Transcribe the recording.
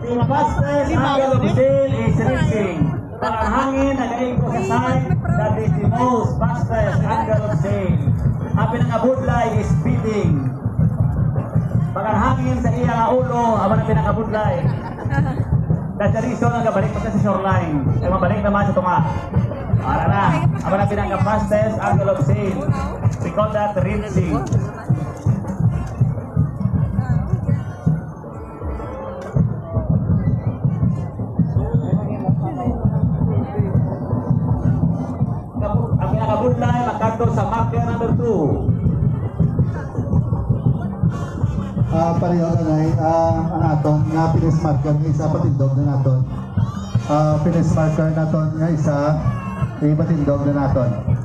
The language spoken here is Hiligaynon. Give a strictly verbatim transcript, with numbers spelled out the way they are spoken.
The fastest angle of sail is reaching. Pag ang hangin nagaingon sa side, that is the most fastest angle of sail. Ang pinakabudlay is speeding. Pag ang hangin sa iya nga ulo, amo na pinakabudlay. That's the reason nga gabalik pa sa shoreline. Ay mabalik naman sa tunga. Ara na, amo na pinaka-fastest angle of sail. We call that reaching. Ang pinakabudlay, magkadto sa marker number two. Ah, pareho na, ah, ang aton nga finish marker nga isa, patindog na naton. Ah, finish marker naton nga isa, ipatindog na naton.